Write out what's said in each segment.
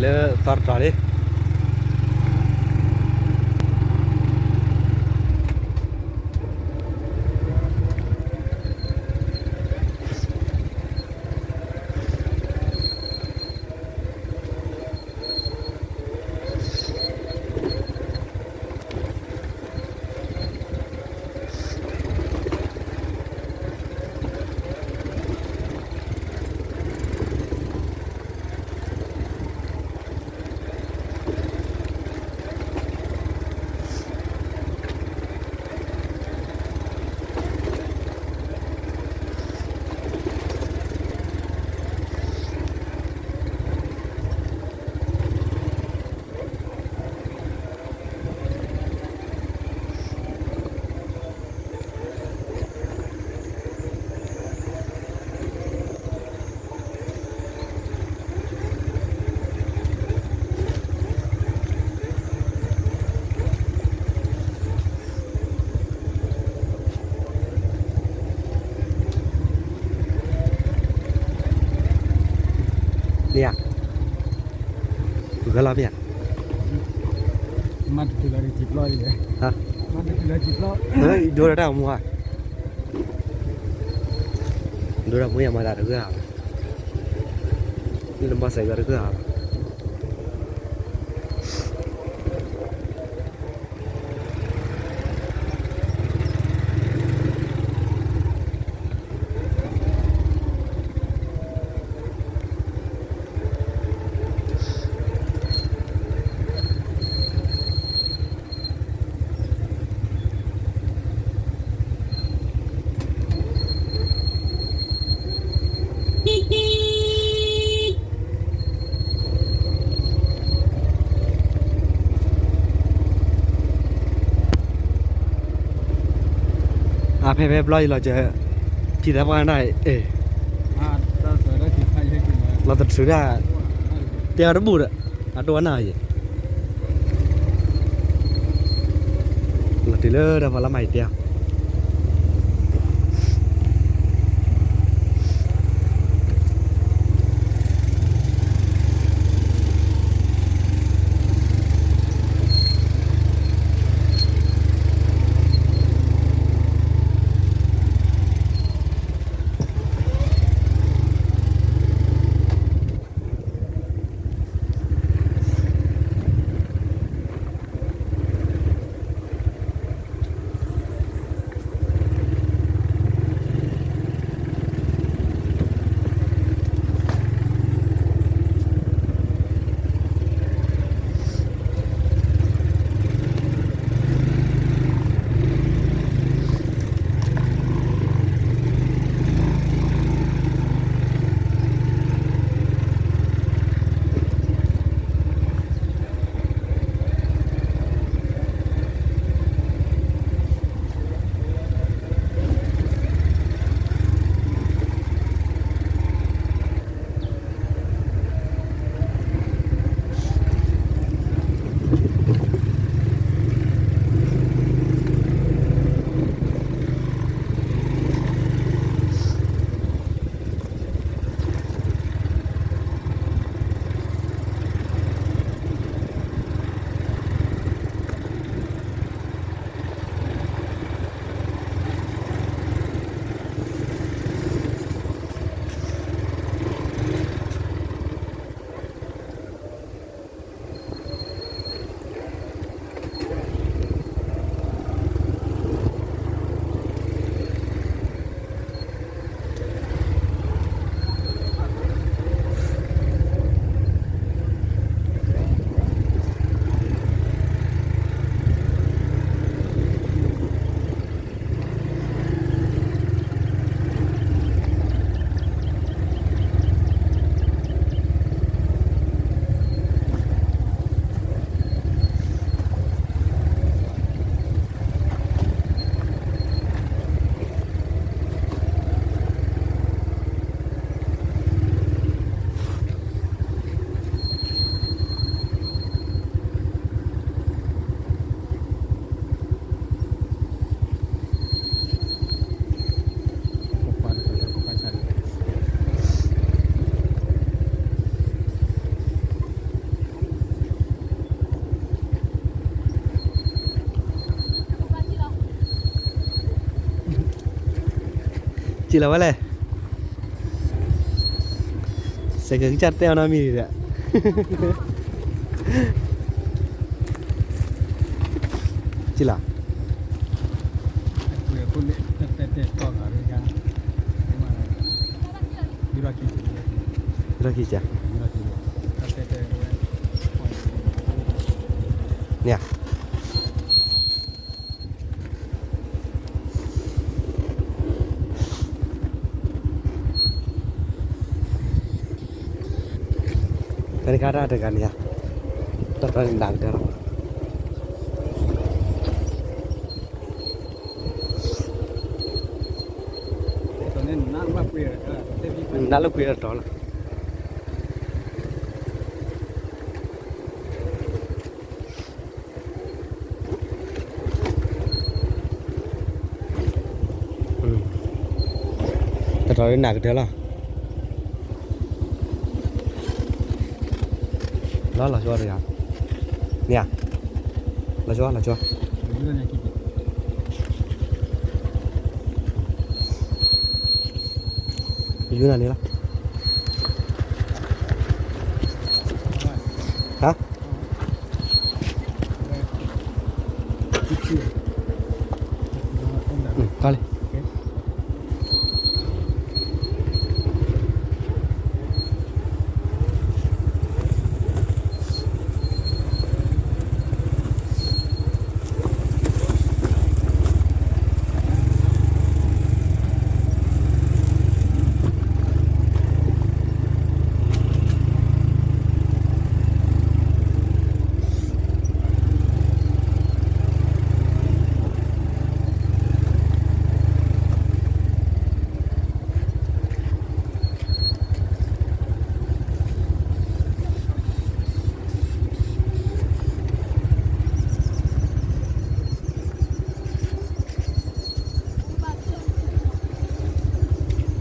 လၢသီတတီၤလံ. မ့ၢ်ဧါ, ဂဲၤလီၤမ့ၢ်ဧါ, မၤတတုၤလီၤတစံာ်ပျီ, မၤတတုၤလီၤတစံာ်ပျီ, ဒိတၢ်မူဧါ, ဒိတၢ်မူယမၤတၢ်တဂ့ၤဧါ, လၢမၤစၢၤယွၤတဂ့ၤဧါ. အဖဲဖဲဘျီအံၤလီၤစဲး, ထံသးပှၢ်နၢ်အံၤ, လီၤတထုးဒၣ်, တဲအီၤတဘူၣ်ဒီး, အဒိနၢ်အံၤ, လီၤတုၤလၢတၢ်ပှၤလၢမၤအံၤတဲအီၤ. အ စံၣ်လီၤဝဲလဲၣ်, စဲးကကစၢ်တဲအီၤနီတမံၤဒီး, စံၣ်လီၤ, န့ၣ် တၢ်တခါတၢ်တဂၤန့ၣ်ဧါ, တၢ်တခါန့ၣ်နးကတၢၢ်လီၤ, နးလၢကွံာ်အတီၤလီၤ. တတီၤလၢနးကတၢၢ်လီၤ, လီၤလီၤဆီတဂၤ, န့ၣ်ဧါ, လီၤဆီ လီၤဆီ ယူၤနၤန့ၣ်လီၤ, ဟါ, တၢ်လၢ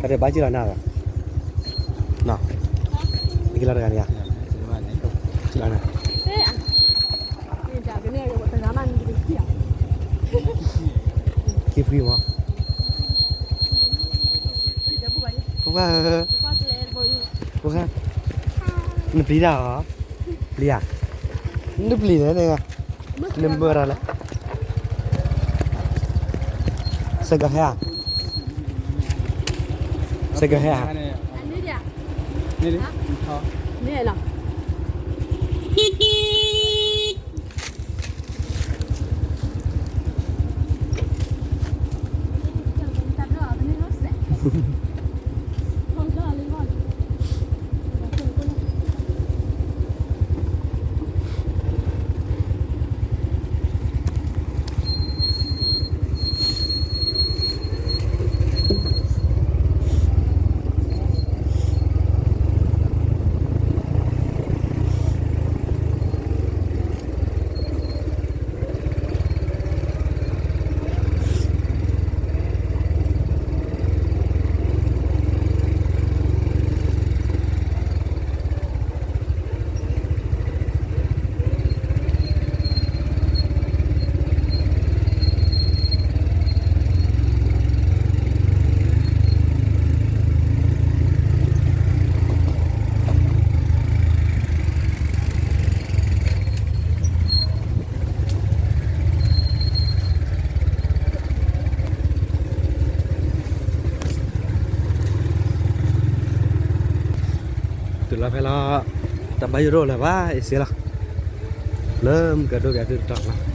တၢ်ဘၣ်စံၣ်လီၤနၤဘၣ်, နကလီၤတဂၤန့ၣ်ဧါ, စံၣ်လီၤနၤ, ခံဖှံမး, ဖိခွါဧၢ, ဖိခွါ, နပျံၤတၢ်ဧါ, ပျံၤဧါ, နပျံၤလဲၣ်န့ၣ်, နမၢတၢ်လဲၣ်, စဲးကဟဲဧါ, စဲးကဟဲဧါ, န့ၣ်လီၤ. တုၤလီၤဖဲလီၤ, တၢ်ဘၣ်ယိၣ်ဒိၣ်လၢၤဘၣ် အ့ၣ်စ့လီၤ, လၢမုၢ်ကဒိၣ်ဘၣ်သုတတီၤလီၤ.